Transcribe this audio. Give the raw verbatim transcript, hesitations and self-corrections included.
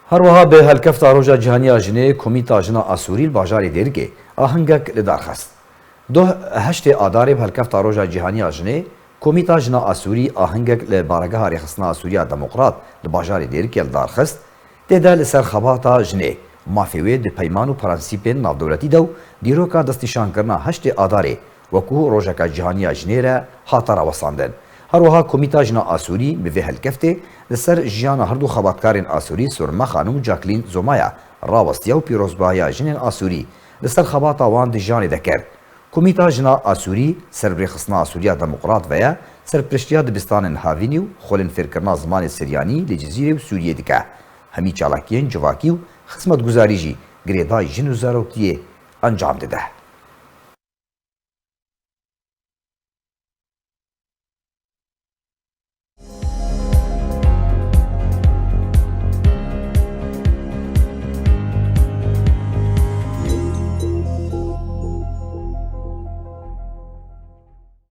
Her wiha bi helkefta Roja Cîhanî ya Jinê, Komîta Jina Asûrî li bajarê Dêrikê ahingek li dar xist. Duh heştê Adarê bi helkefta Roja Cîhanî ya Jinê, Komîta Jina Asûrî ahingek li Baregeha Rêxistina Asûriya Demokrat li bajarê Dêrikê li dar xist, tê de li ser xebata jinê, mafê wê di peyman û prensîpên navdewletî de û dîroka destnîşankirina heştê Adarê wekû Rojeka Cîhanî ya Jinê re hate rawestandin. Her wiha Komîta Jina Asûrî bi vê helkeftê li ser jiyana her du xebatkarên Asûrî Surme Xanim û Jacqueline Zomaya rawestiya û pîrozbahiya jinên Asûrî li ser xebata wan di jiyanê de kir. Komîta Jina Asûrî ser bi Rêxistina Asûriya Demokrat ve ye, serpiriştiya dibistanên havînî û xwelên fêrkirina zimanê siryanî li Cizîrê û Sûriyê dike. Hemî çalakiyên civakî û xizmetguzarî jî girêdayî jin û zarokiyê encam dide.